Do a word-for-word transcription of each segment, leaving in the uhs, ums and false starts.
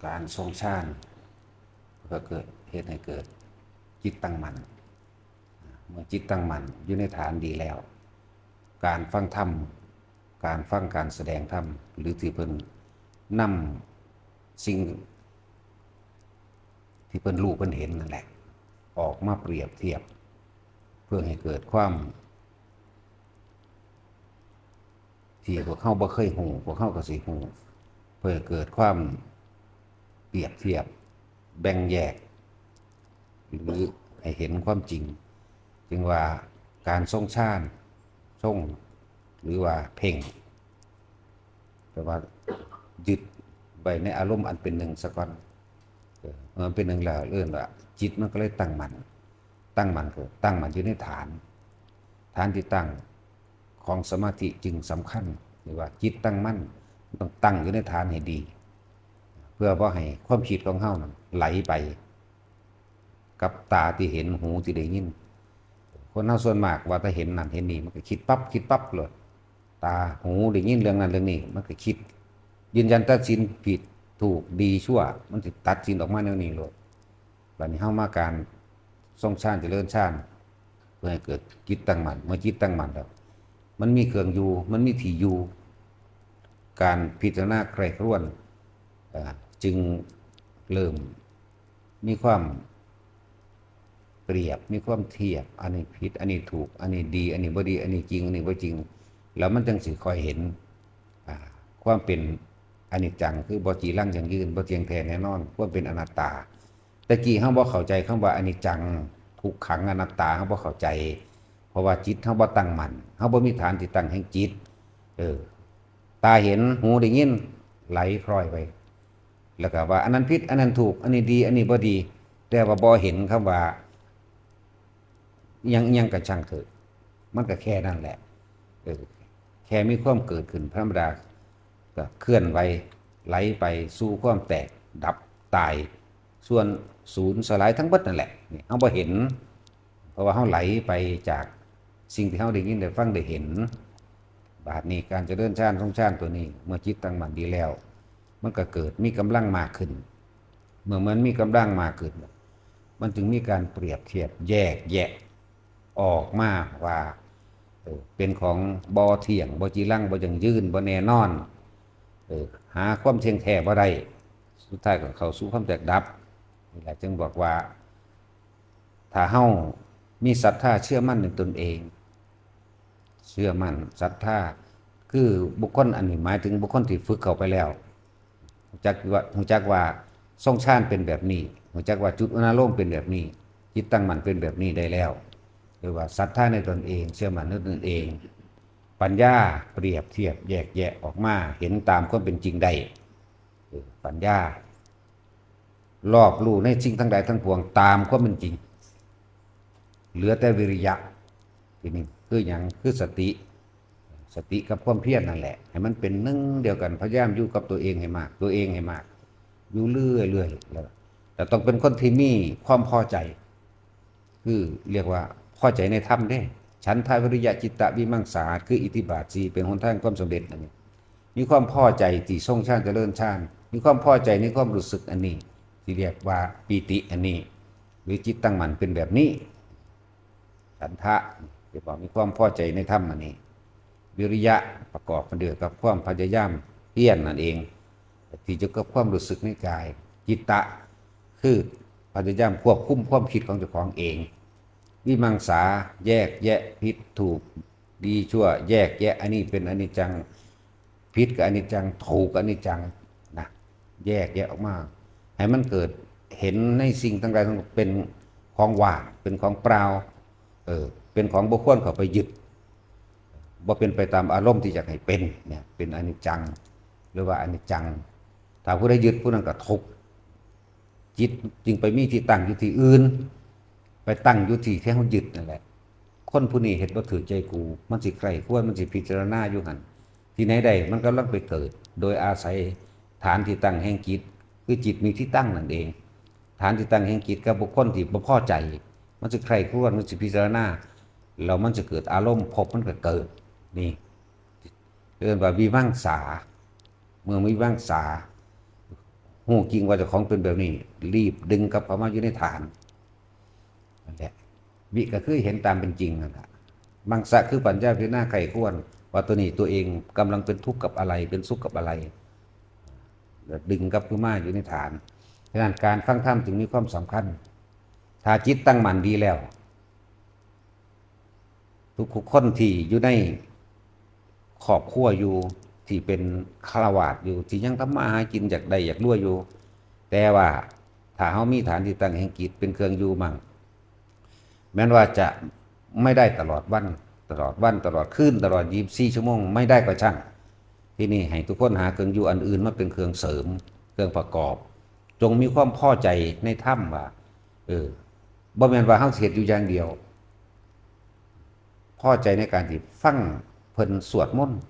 การทรงฌานก็เกิด เฮ็ดให้เกิดจิตตั้งมั่น เมื่อจิตตั้งมั่นอยู่ในฐานดีแล้ว การฟังธรรม การฟังการแสดงธรรม หรือที่เพิ่นนำสิ่งที่เพิ่นรู้เพิ่นเห็นนั่นแหละ ออกมาเปรียบเทียบ เพื่อให้เกิดความ ที่พวกเฮาบ่เคยฮู้ พวกเฮาก็สิฮู้ เพื่อเกิดความเปรียบเทียบ แบ่งแยก หรือให้เห็นความจริง จึงว่าการทรงฌาน ทรง หรือว่าเพ่ง แปลว่ายึดไว้ในอารมณ์อันเป็นหนึ่งซะก่อน เออ เมื่อมันเป็นหนึ่งแล้ว เอิ้นว่าจิตมันก็เลยตั้งมั่น ตั้งมั่นคือตั้งมั่นอยู่ในฐาน ฐานที่ตั้งของสมาธิจึงสำคัญ หรือว่าจิตตั้งมั่น มันต้องตั้งอยู่ในฐานให้ดี เพื่อบ่ให้ความคิดของเฮานั้นไหลไป กับตาที่เห็น หูที่ได้ยิน คนเฮาส่วนมากว่าถ้าเห็นนั่นเห็นนี่ มันก็คิดปั๊บ คิดปั๊บเลย ตา หู ได้ยินเรื่องนั้นเรื่องนี้ มันก็คิด ยืนยันตัดสินผิดถูกดีชั่ว มันสิตัดสินออกมาแนวนี้โลด บัดนี้เฮามาการทรงฌาน เจริญฌาน เพื่อให้เกิดจิตตั้งมั่น เมื่อจิตตั้งมั่นแล้ว มันมีเครื่องอยู่ มันมีที่อยู่ การพิจารณาใคร่ครวญ อ่า จึงเริ่มมีความเปรียบ มีความเทียบ อันนี้ผิด อันนี้ถูก อันนี้ดี อันนี้บ่ดี อันนี้จริง อันนี้บ่จริง แล้วมันจังสิค่อยเห็น อ่า ความเป็นอนิจจัง คือบ่จีรังยั่งยืน บ่เที่ยงแท้แน่นอน ความเป็นอนัตตา แต่กี้เฮาบ่เข้าใจคำว่าอนิจจัง ทุกขัง อนัตตา เฮาบ่เข้าใจ เพราะว่าจิตเฮาบ่ตั้งมั่น เฮาบ่มีฐานที่ตั้งแห่งจิต เออ ตาเห็น หูได้ยิน ไหลคล้อยไป แล้วก็ว่าอันนั้นผิด อันนั้นถูก อันนี้ดี อันนี้บ่ดี แต่ว่าบ่เห็นคำว่า ยัง ยังกะช่างเถอะ มันก็แค่นั้นแหละ เออ แค่มีความเกิดขึ้นธรรมดา ก็เคลื่อนไหว ไหลไปสู่ความแตก ดับ ตาย ส่วนสูญสลายทั้งเบิดนั่นแหละ นี่เฮาบ่เห็น เพราะว่าเฮาไหลไปจากสิ่งที่เฮาได้ยินได้ฟังได้เห็น บาดนี้การเจริญฌาน ทรงฌานตัวนี้ เมื่อจิตตั้งมั่นดีแล้ว มันก็เกิดมีกำลังมากขึ้น เมื่อมันมีกำลังมากขึ้น มันจึงมีการเปรียบเทียบแยกแยะออกมาว่า เออ เป็นของบ่เที่ยง บ่จีรัง บ่ยั่งยืน บ่แน่นอน เออ หาความเที่ยงแท้บ่ได้ สุดท้ายก็เข้าสู่ความแตกดับ นี่แหละจึงบอกว่า ถ้าเฮามีศรัทธาเชื่อมั่นในตนเอง เชื่อมั่นศรัทธา คือบุคคลอันนี้หมายถึงบุคคลที่ฝึกเข้าไปแล้ว ฮู้จักว่า ฮู้จักว่าทรงฌานเป็นแบบนี้ ฮู้จักว่าจุดอุณาโลมเป็นแบบนี้ จิตตั้งมั่นเป็นแบบนี้ได้แล้ว หรือว่าศรัทธาในตนเอง เชื่อมั่นในตนเอง ปัญญาเปรียบเทียบแยกแยะออกมา เห็นตามความเป็นจริงได้ เออ ปัญญา รอบรู้ในสิ่งทั้งหลายทั้งปวงตามความเป็นจริง เหลือแต่วิริยะ ทีนี้คือหยัง คือสติ สติกับความเพียรนั่นแหละ ให้มันเป็นหนึ่งเดียวกัน พยายามอยู่กับตัวเองให้มาก ตัวเองให้มาก อยู่เรื่อยๆ แล้ว แต่ต้องเป็นคนที่มีความพอใจ คือเรียกว่าพอใจในธรรมเด้ ฉันทะ วิริยะ จิตตะ วิมังสา คืออิทธิบาทสี่ เป็นหนทางความสำเร็จอันนี้ มีความพอใจที่ทรงฌาน เจริญฌาน มีความพอใจในความรู้สึกอันนี้ ที่เรียกว่าปีติอันนี้ หรือจิตตั้งมั่นเป็นแบบนี้ ฉันทะ เรียกว่ามีความพอใจในธรรมอันนี้ วิริยะ ประกอบกันด้วยกับความพยายามเพียรนั่นเอง ที่จะกับความรู้สึกในกาย จิตตะ คือพยายามควบคุมความคิดของเจ้าของเอง วิมังสา แยกแยะผิดถูก ดีชั่ว แยกแยะ อันนี้เป็นอนิจจัง ผิดก็อนิจจัง ถูกก็อนิจจังนะ แยกแยะออกมา ให้มันเกิดเห็นในสิ่งทั้งหลายทั้งปวงเป็นของว่าง เป็นของเปล่า เออ เป็นของบ่ควรเข้าไปยึด บ่เป็นไปตามอารมณ์ที่อยากให้เป็นเนี่ย เป็นอนิจจัง หรือว่าอนิจจัง ถ้าผู้ใดยึดผู้นั้นก็ทุกข์ จิตจึงไปมีที่ตั้งอยู่ที่อื่น ไปตั้งอยู่ที่ที่เฮายึดนั่นแหละ คนผู้นี้เฮ็ดบ่ถือใจกู มันสิใคร่ครวญ มันสิพิจารณาอยู่หั่น ที่ไหนได้ มันกำลังไปเกิด โดยอาศัยฐานที่ตั้งแห่งจิต คือจิตมีที่ตั้งนั่นเอง ฐานที่ตั้งแห่งจิตกับบุคคลที่บ่พอใจ มันสิใคร่ครวญ มันสิพิจารณา แล้วมันสิเกิดอารมณ์ ภพมันก็เกิด นี่ เรียกว่าวิมังสา เมื่อวิมังสา ฮู้จริงว่าเจ้าของเป็นแบบนี้ รีบดึงกลับเข้ามาอยู่ในฐาน นั่นแหละ วิก็คือเห็นตามเป็นจริงนั่นแหละ มังสะคือปัญญาพิจารณาไขควร ว่าตัวนี้ตัวเองกำลังเป็นทุกข์กับอะไร เป็นสุขกับอะไร แล้วดึงกลับคืนมาอยู่ในฐาน ฉะนั้นการฟังธรรมจึงมีความสำคัญ ถ้าจิตตั้งมั่นดีแล้ว ทุกๆคนที่อยู่ในครอบครัวอยู่ ที่เป็นฆราวาสอยู่ ที่ยังทำมาหากินอยากได้อยากรวยอยู่ แต่ว่าถ้าเฮามีฐานที่ตั้งแห่งจิตเป็นเครื่องอยู่มั่ง แม้นว่าจะไม่ได้ตลอดวัน ตลอดวัน ตลอดคืน ตลอดยี่สิบสี่ชั่วโมง ไม่ได้ก็ช่าง ที่นี่ให้ทุกคนหาเครื่องอยู่อันอื่นมาเป็นเครื่องเสริม เครื่องประกอบ จงมีความพอใจในธรรมว่า เออ บ่แม่นว่าเฮาสิเฮ็ดอยู่อย่างเดียว พอใจในการที่ฟังเพิ่นสวดมนต์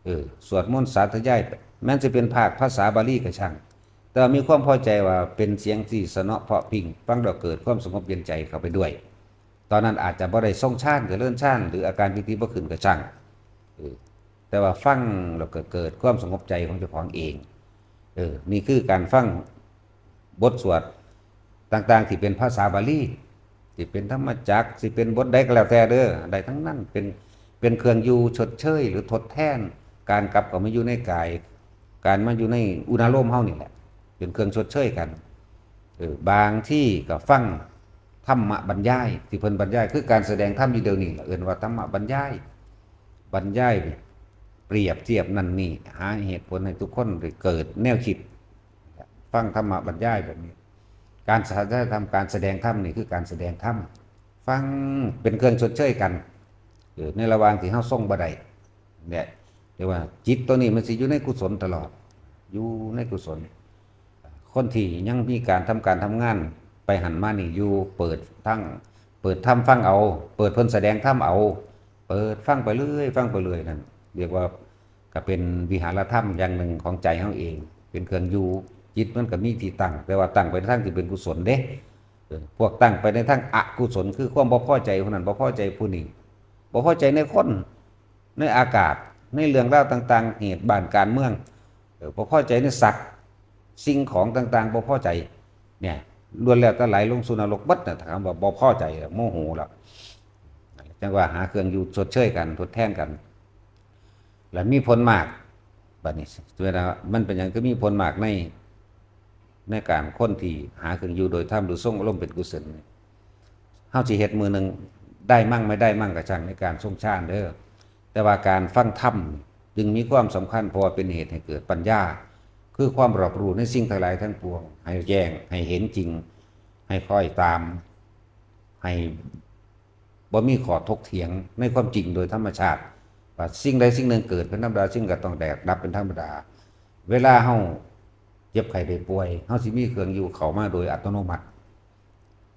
เออ สวดมนต์สาธยาย แม้นสิเป็นภาคภาษาบาลีก็ช่าง แต่ว่ามีความพอใจว่าเป็นเสียงที่ไพเราะเพราะพริ้ง ฟังแล้วเกิดความสงบเย็นใจเข้าไปด้วย ตอนนั้นอาจจะบ่ได้ทรงฌาน เจริญฌาน หรืออาการปีติบ่ขึ้นก็ช่าง เออ แต่ว่าฟังแล้วก็เกิดความสงบใจของเจ้าของเอง เออ นี่คือการฟังบทสวดต่างๆ ที่เป็นภาษาบาลี สิเป็นธรรมจักร สิเป็นบทใดก็แล้วแต่เด้อ ได้ทั้งนั้น เป็น เป็นเครื่องอยู่ชดเชย หรือทดแทน การกลับเข้ามาอยู่ในกาย การมาอยู่ในอุณาโลมเฮานี่แหละ เป็นเครื่องชดเชยกัน เออ บางที่ก็ฟังธรรมบรรยาย ที่เพิ่นบรรยาย คือการแสดงธรรมอยู่เดี๋ยวนี้ล่ะ เอิ้นว่าธรรมบรรยาย บรรยายเปรียบเทียบนั่นนี่ หาเหตุผลให้ทุกคนได้เกิดแนวคิด ฟังธรรมบรรยายแบบนี้ การสาธยายธรรม การแสดงธรรมนี่คือการแสดงธรรม ฟังเป็นเครื่องชดเชยกัน เออ ในระหว่างที่เฮาทรงบ่ได้ เนี่ย เรียกว่าจิตตัวนี้มันสิอยู่ในกุศลตลอด อยู่ในกุศล คนที่ยังมีการทำการทำงานไปหันมานี่อยู่ เปิดทั้ง เปิดธรรมฟังเอา เปิดเพิ่นแสดงธรรมเอา เปิดฟังไปเรื่อย ฟังไปเรื่อยนั่น เรียกว่าก็เป็นวิหารธรรมอย่างหนึ่งของใจเฮาเอง เป็นเครื่องอยู่ จิตมันก็มีที่ตั้ง แต่ว่าตั้งไปในทางที่เป็นกุศลเด้ เออ พวกตั้งไปในทางอกุศล คือความบ่พอใจผู้นั้น บ่พอใจผู้นี้ บ่พอใจในคน ในอากาศ ในเรื่องราวต่างๆ เหตุบ้านการเมือง เออ บ่พอใจในสัตว์ สิ่งของต่างๆ บ่พอใจ เนี่ย ล้วนแล้วแต่ไหลลงสู่นรกเบิดน่ะ ถามว่าบ่พอใจ โมโหแล้ว จั่งว่าหาเครื่องอยู่ชดเชยกัน ทดแทนกัน และมีผลมาก บัดนี้ เวลามันเป็นหยังคือมีผลมากใน ในการคนที่หาเครื่องอยู่โดยธรรม หรือทรงอารมณ์เป็นกุศลเนี่ย เฮาสิเฮ็ดมื้อหนึ่งได้มั่งไม่ได้มั่งก็ช่าง ในการทรงฌานเด้อ แต่ว่าการฟังธรรมจึงมีความสำคัญ เพราะว่าเป็นเหตุให้เกิดปัญญา คือความรอบรู้ในสิ่งทั้งหลายทั้งปวง ให้แจ้ง ให้เห็นจริง ให้คอยตาม ให้บ่มีข้อถกเถียงในความจริงโดยธรรมชาติ ว่าสิ่งใดสิ่งหนึ่งเกิดเป็นธรรมดา สิ่งก็ต้องแตกดับเป็นธรรมดา เวลาเฮาเจ็บไข้ได้ป่วย เฮาสิมีเครื่องอยู่เข้ามาโดยอัตโนมัติ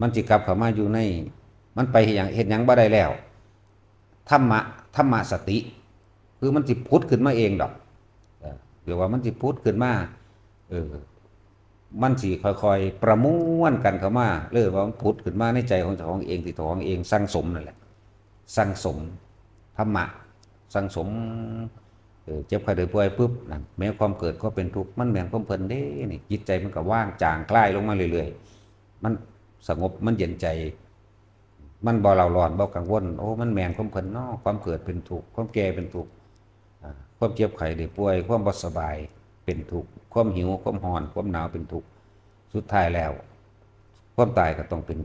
มันสิกลับเข้ามาอยู่ใน มันไปเฮ็ดหยัง เฮ็ดหยังบ่ได้แล้ว ธรรมะ ธรรมะสติ คือมันสิผุดขึ้นมาเองดอก เออ เดี๋ยวว่ามันสิผุดขึ้นมา เออ มันสิค่อยๆประมวลกันเข้ามา เลยว่ามันผุดขึ้นมาในใจของเจ้าของเอง ที่เจ้าของเองสั่งสมนั่นแหละ สั่งสมธรรมะ สั่งสม เออ เจ็บไข้ได้ป่วยปุ๊บ นั่น แม้ความเกิดก็เป็นทุกข์ มันแม่นความเพิ่นเด้ นี่ จิตใจมันก็ว่างจางคลายลงมาเรื่อยๆ มันสงบ มันเย็นใจ มันบ่เร่าร้อน บ่กังวล โอ้ มันแม่นความเพิ่นเนาะ ความเกิดเป็นทุกข์ ความแก่เป็นทุกข์ อ่า ความเจ็บไข้ได้ป่วย ความบ่สบายเป็นทุกข์ ความหิว ความร้อน ความหนาวเป็นทุกข์ สุดท้ายแล้ว ความตายก็ต้องเป็น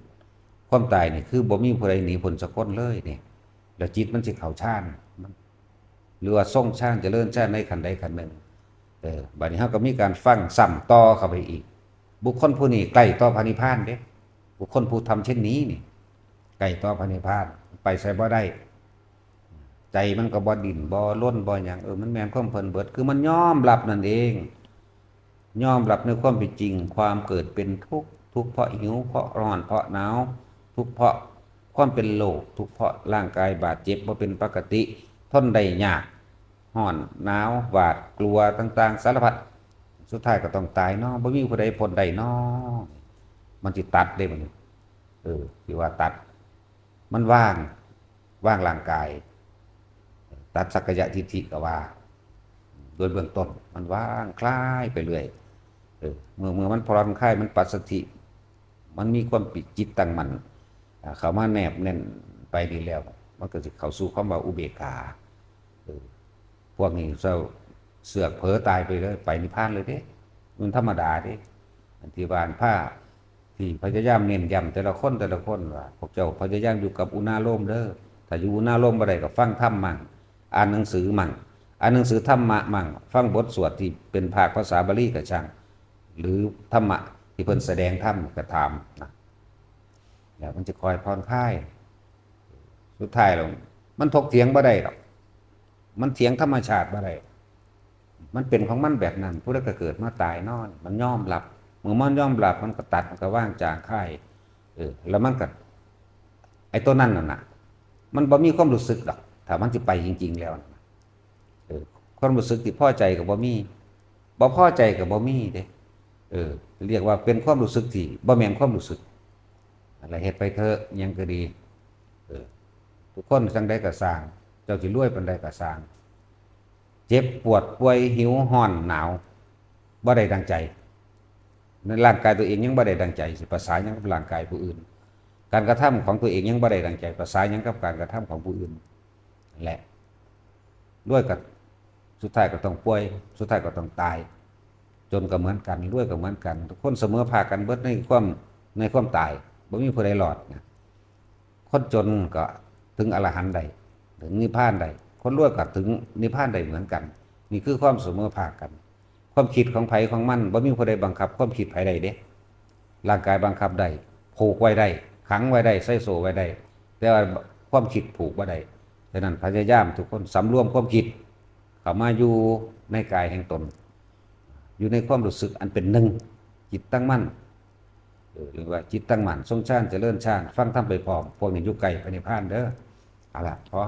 ความตายนี่คือบ่มีผู้ใดหนีพ้นสักคนเลยนี่ แล้วจิตมันสิเข้าฌาน มัน หรือว่าทรงฌาน เจริญฌานในขั้นใดขั้นหนึ่ง เออ บัดนี้เฮาก็มีการฟังซ้ำต่อเข้าไปอีก บุคคลผู้นี้ใกล้ต่อพระนิพพานเด้ บุคคลผู้ทำเช่นนี้นี่ ใกล้ต่อพระนิพพาน ไปไสบ่ได้ ใจมันก็บ่ดิ้น บ่รน บ่หยัง เออ มันแม่นความเพิ่นเบิด คือมันยอมรับนั่นเอง ยอมรับในความเป็นจริง ความเกิดเป็นทุกข์ ทุกข์เพราะหิว เพราะร้อน เพราะหนาว ทุกข์เพราะความเป็นโรค ทุกข์เพราะร่างกายบาดเจ็บบ่เป็นปกติ ทนได้ยาก ร้อน หนาว หวาดกลัวต่างๆ สารพัด สุดท้ายก็ต้องตายเนาะ บ่มีผู้ใดพ้นได้เนาะ มันสิตัดเด้บัดนี้ เออ สิว่าตัด มันว่าง ว่างร่างกาย ตัดสักกายทิฏฐิก็ว่า โดยเบื้องต้น มันว่างคลายไปเรื่อย เออ เมื่อ เมื่อมันผ่อนคลาย มันปัสสัทธิ มันมีความปิดจิตตั้งมั่น อ่า เข้ามาแนบแน่นไปดีแล้ว มันก็สิเข้าสู่คำว่าอุเบกขา เออ พวกนี้เจ้าเสือกเผลอตายไปเลย ไปนิพพานเลยเด้ มันธรรมดาเด้ อันที่ว่าพระที่พยายามเน้นย้ำแต่ละคนแต่ละคนว่า พวกเจ้าพยายามอยู่กับอุณาโลมเด้อ ถ้าอยู่อุณาโลมบ่ได้ก็ฟังธรรมมั่ง อ่านหนังสือมั่ง อ่านหนังสือธรรมะมั่ง ฟังบทสวดที่เป็นภาคภาษาบาลีก็ช่าง หรือธรรมะที่เพิ่นแสดงธรรมก็ตามนะ แล้วมันจะคอยผ่อนคลาย สุดท้ายแล้วมันถกเถียงบ่ได้หรอก มันเถียงธรรมชาติบ่ได้ มันเป็นของมันแบบนั้น ผู้ใดก็เกิดมาตายนอน มันยอมรับ เมื่อมันยอมรับ มันก็ตัด มันก็วางจางคาย เออ แล้วมันก็ ไอ้ตัวนั้นน่ะนะ มันบ่มีความรู้สึกดอก ถ้ามันสิไปจริงๆแล้วน่ะนะ เออ ความรู้สึกที่พอใจก็บ่มี บ่พอใจก็บ่มีเด้ เออ เรียกว่าเป็นความรู้สึกที่บ่แม่นความรู้สึก อะไรเฮ็ดไปเถอะ หยังก็ดี เออ ทุกคนจั่งใดก็ซ่าง เจ้าสิรวยปานใดก็ซ่าง เจ็บปวดป่วย หิว ร้อน หนาว บ่ได้ดังใจ ในร่างกายตัวเองยังบ่ได้ดังใจ สิประสาหยังกับร่างกายผู้อื่น การกระทำของตัวเองยังบ่ได้ดังใจ ประสาหยังกับการกระทำของผู้อื่น นั่นแหละ รวยก็สุดท้ายก็ต้องป่วย สุดท้ายก็ต้องตาย จนก็เหมือนกัน รวยก็เหมือนกัน ทุกคนเสมอภาคกันเบิดในความ ในความตาย บ่มีผู้ใดรอดนะ คนจนก็ถึงอรหันต์ได้ ถึงนิพพานได้ คนรวยก็ถึงนิพพานได้เหมือนกัน นี่คือความเสมอภาคกัน ความคิดของไผของมัน บ่มีผู้ใดบังคับความคิดไผได้เด้ ร่างกายบังคับได้ ผูกไว้ได้ ขังไว้ได้ ใส่โซ่ไว้ได้ แต่ว่าความคิดผูกบ่ได้ ฉะนั้นพยายามทุกคนสำรวมความคิด เข้ามาอยู่ในกายแห่งตน อยู่ในความรู้สึกอันเป็นหนึ่ง จิตตั้งมั่น เออ เรียกว่าจิตตั้งมั่น ทรงฌาน เจริญฌาน ฟังธรรมไปพร้อม พวกนี้อยู่ใกล้พระนิพพานเด้อ เอาล่ะ พอ